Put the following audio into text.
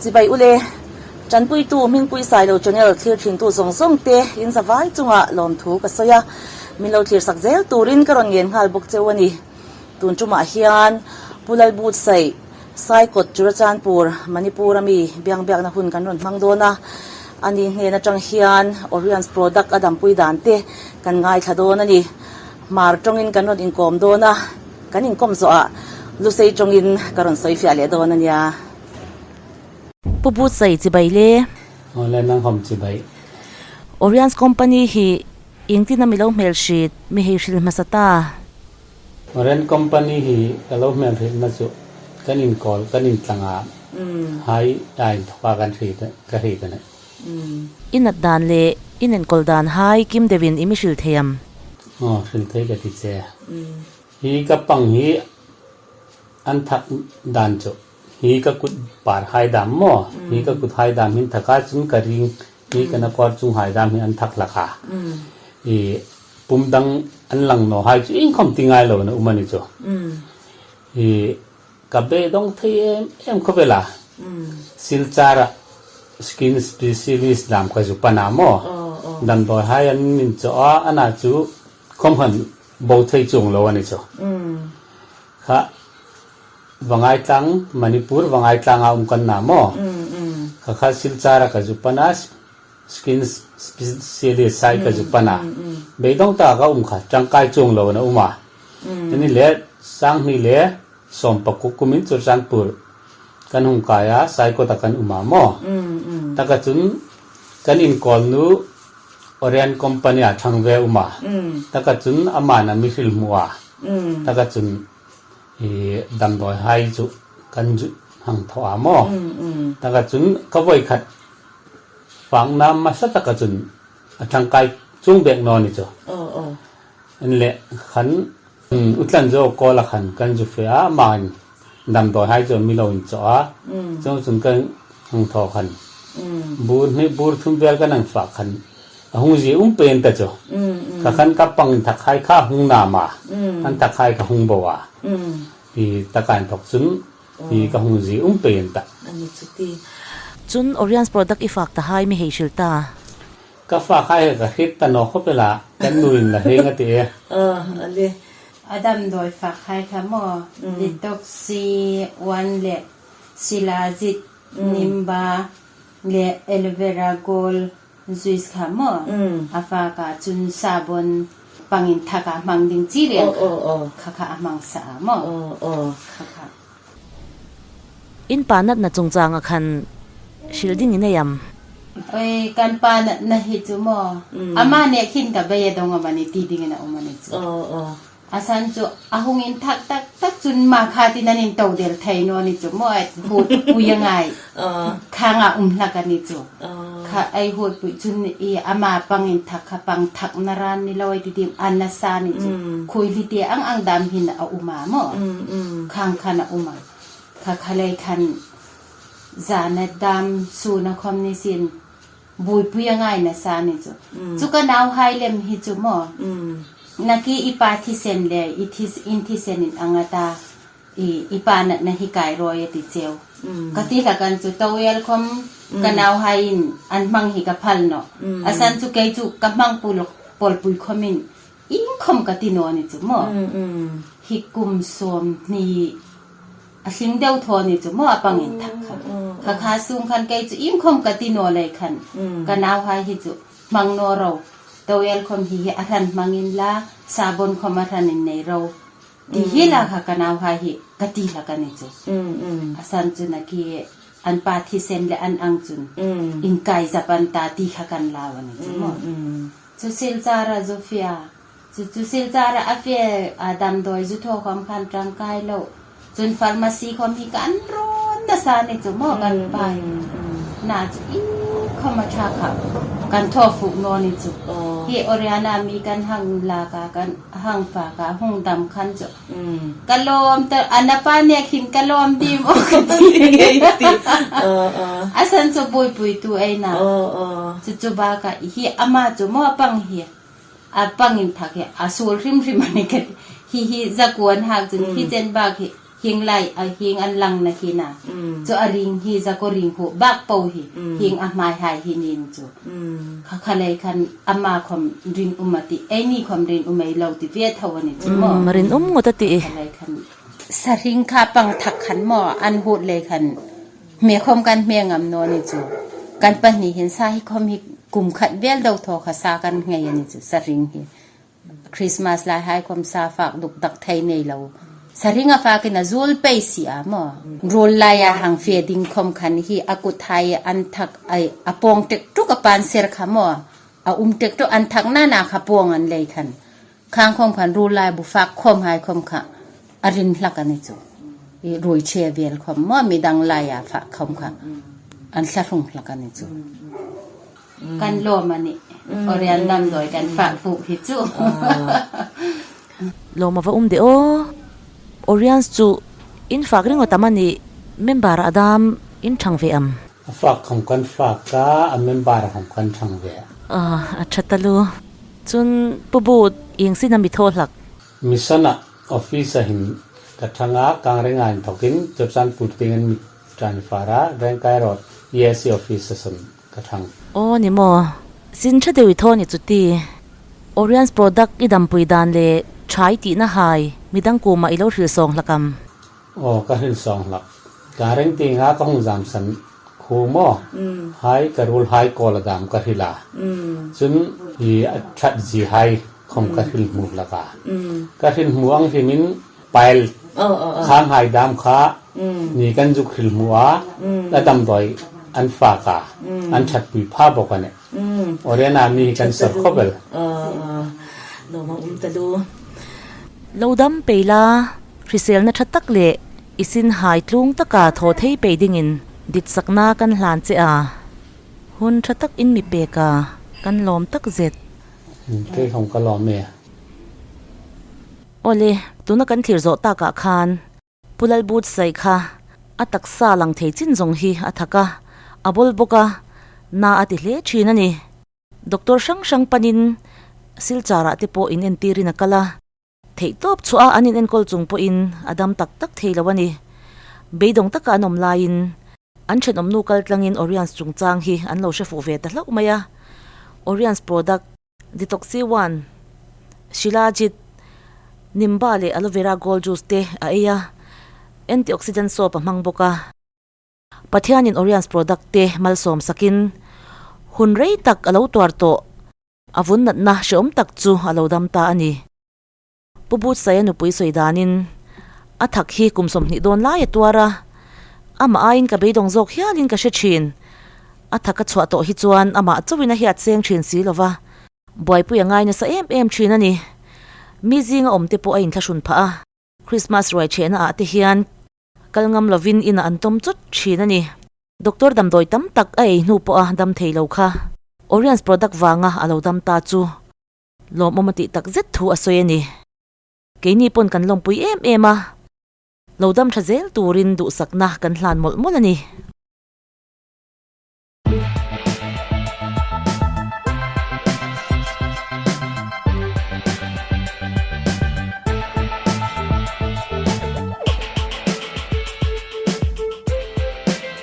Chibai ule, Tanpuitu Hmingpui Sailo Channel thlir thintu zawng zawng te in zavai chungah lawmthu ka sawi a, min lo thlir sak zel turin ka rawn ngen nghal bawk cheu a ni. Tun tumah hian Pu Lalbutsaih Saikawt Churachandpur, Manipur a mi biangbiakna hun kan rawn hmang dawn a, ani hnen atang hian Oriens product a dampui dan te kan ngaithla dawn a ni. Hmar tawngin kan rawn inkawm dawn a, kan inkawm zawhah Lusei tawngin ka rawn sawi fiah leh dawn a nia. Pu Butsai chibai le. Awle nang hawm chibai. Oriens company hi engtin a mi lo hmelhrit mi hei hrilh hmasa ta? Rent company hi ka lo hmel hrilhna chu kan inkawl kan intlang a, hai a inthawk a kan hri ka hri ta nei. I nat dan leh i nenkawl dan hai kim deuhin i mi hrilh thei am? Aw hrilh thei ka ti che. Hi ka pang hi an thak dan chu hi ka kut par hai dam maw? Hi ka kut hai dam hin thak a chun ka ring hi ka na kuar chung hai dam hi an thak hlak a. I Pum dang an lang no hai chu inkhawm ti ngai lo na um a ni chu. I ka beidawng thei em em khawvel a, Silchar ah skin specialist dam ka zu pan ah maw damdawi hai an min chawh a, ana chu khawmhan bo thei chung lo a ni chu. Kha Vangaitlang, Manipur Vangaitlang ah um kan na maw kha kha Silchar ah ka zu pan a, Skin specialist sai ka zu pan a, beidawng tak a um kha tangkai chung lo in a um a. Tuni le Sanghni le Sawmpakuk kum in Churchandpur kan hung kai a, Saikawt ah kan um a maw? Taka cun kan inn kawl nu Orient company ah thang ve um a, taka cun aman a mihril hmuh a, taka cun i damdawi hai cu kan zu hang thawh a maw? Taka cun ka voikhat Fangna hmasa tak ahcun a ṭangkai cung bek nawn i cu. An le khan utlan zo kawl a khan kan zu fe a mah in damdawi hai cu milo in cawh a cu cun kan hung thaw khan bur hnih bur thum vel kan ang fah khan a hung zi um pen ta cu kha khan ka pang in thak khai kha hung na ma an thak khai ka hung bo a ti takan thok cun Hi ka hung zi um pen ta. Ani chu ti. Cun Oriens product i fak ta hai mi hei hril ta. Ka fa khai he ka hrit ta no khop ela kan nu in la heng a ti e. Ale. A damdawi fak hai kha maw Detoxy one le Shilajit Nimba le Aloe vera gold juice kha maw a fak ah cun sabon pangin thak ah hmang ding ci rian kha kha a hmang sa ah maw kha kha. Inn pa nat na cungcang ah khan hrilh ding in ei am. Oi kan pa nat na hi cu maw amah nih khin ka bei a dong am ani ti ding in a um ani cu. Asan cu a hung in thak taktak cun mah kha ti nan in todel thei nawn i cu maw ai hut pui a ngai. Khang ah um hlak an i cu. Kha ai hut pui cun i ama pang in thak kha pang thak na ran ni lo ai ti dim an na sa ni cu. Khui li te ang ang dam hin a uma maw. Khang khan a uma. Kha khalei khan zan a dam su na khom ni sin buipui a ngai nasa ni cu. Cu ka nau hai lem hi cu maw naki i pa thisen le i this in thisen in angata i i pa nat na hi kai roi ati cheu. Ka ti hlakan cu towel khom ka nau hai in an hmang hi ka phal no. Asan cu kei cu ka hmang pul pol pui khom in ing khom ka ti no ni cu maw. Hi kum sawm hni A hling deuh thaw ni cu maw a pang in thak kha. Khakha sung khan kei cu im khom ka ti naw lei khan ka nau hai hi cu hmang naw ro towel khom hi hi a hran hmang in la sabon khom a hran in nei ro ti hi la kha ka nau hai hi ka ti la ka ni cu. Asan cu na ki an pa thisen le an ang cun in kai zapan ta ti kha kan lau ani cu maw. Cu silchar ah Zofia Cucu Silchar ah a fe damdawi zuthaw khom khan ṭangkai lo. Cun pharmacy khom hi kan rawn nasa ni cu maw kan pai. Na cu i khom a ṭha kha kan thaw fuh nawn i cu. Hi Oriana mi kan hang la ka kan hang fa ka hung dam khan cu. Ka lawm ta anapa ne khin ka lawm dim o ka ti. Asan cu buipui tu ei na. Cucu ba ka hi ama cu maw pang hi. A pang in thak hi a sul hrimhrim ani ka ti. Hi hi zakuan hak cun hi chen bak hi Hing lai a hing an lang na khi na chu a ring hi za ko ring hu bak po hi hing a hmai hai hi nin chu kha kha lei khan ama khom rin um ati ei ni khom rin um ei lo ti ve tho ani chu mo rin um ngot ati kha lei khan saring kha pang thak khan mo an hut lei khan me khom kan me ngam no ni chu kan pahnih hin sa hi khom hi kum khat vel do tho kha sa kan ngei ani chu saring hi Christmas lai hai khom sa fak duk dak thei nei lo saring a fakin a zul pei si a maw rul lai a hang fe ding khom khan hi a kut hai an thak ai a pong tek tuk a pan ser kha maw a um tek tuk an thak na na kha pong an lei khan khang khom khan rul lai bu fak khom hai khom kha a rin hlak ani chu i rui che vel khom maw midang lai a fa khom kha an thlahrung hlak ani chu. Kan lawm a nih. Orian damdawi kan fah fuh hi chu. Lawm a va um deh aw. Orians chu in fak ringawt am a nih. Member a dam in thang ve am. A fak khawm kan fak a, a member khawm kan thang ve. A tha ta lu. Chun Pu But ing sin a mi thaw hlak. Mission ah office a hin ka thang a, Kangrenga in thawk in Churchandpur ting an mi transfer a, Rengkai Road ESC office a sawn Ka thang. Aw ni maw? Sin tha deuh i thaw ni chuti. Oriens product i dampui dan leh tha i tihna hai midang kumah i lo hrilh sawng hlak am. Aw ka hrilh sawng hlak. Ka reng ti nga ka hung zam san khu maw? Hai ka rul hai kawl a dam ka hrilh a. Cun hi a that zi hai khom ka hrilh hmu hlak a. Ka hrilh hmu ang hrim in pile khang hai dam kha ni kan zuk hril hmu a a damdawi an fak a an thatpui pha bawk a ni Oriana mi hi kan sawr khawp el. Lo dam pei la hriselna tha tak leh i sin hai tlung taka thaw thei pei dingin ditsakna kan hlan che a, hun tha tak in mi pek a kan lawm tak zet. Kei hawng ka lawm e. Awle, tuna kan thlir zawh takah khan Pu Lalbut saih kha a taksa lang thei chin zawng hi a thak a, a bawl bawk a, na a ti hle thin a ni. Doctor hrang hrang panin Silchar ah te pawh in entirin a kal a, theihtawp chhuah a an in enkawl chung pawhin a dam tak tak thei lo a ni. Beidawng taka an awm laiin an thenawmnu kal tlangin Oriens chungchang hi an lo hre fuh ve ta hlauh mai a, Oriens product Detoxy One, Shilajit, Nimba leh Aloe Vera Gold Juice te a ei a, antioxidant soap a hmang bawk a. Pathianin Oriens product te malsawm sakin hun rei tak a lo tuar tawh, a vun natna hrehawm tak chu a lo dam ta a ni. Pu Butsaia nupui sawi danin a thak hi kum 20 dawn lai a tuar a, amah aiin ka beidawng zawk hialin ka hre thin. A thak a chhuah tawh hi chuan amah chauhin a hiat seng thin si lova, buaipui a ngai nasa em em thin a ni. Mi zinga awm te pawh a inthlahrun phah a, Christmas ruai chhehna ah te hian kal ngam lovin inah an tawm chawt thin a ni. Doctor damdawi tam tak a ei hnu pawha dam thei lo kha Oriens product vanga a lo dam ta chu Lawmawm a tih tak zet thu a sawi a ni. Keini pawn kan lawmpui em em a, lo dam tha zel turin duhsakna kan hlan mawlh mawlh a ni.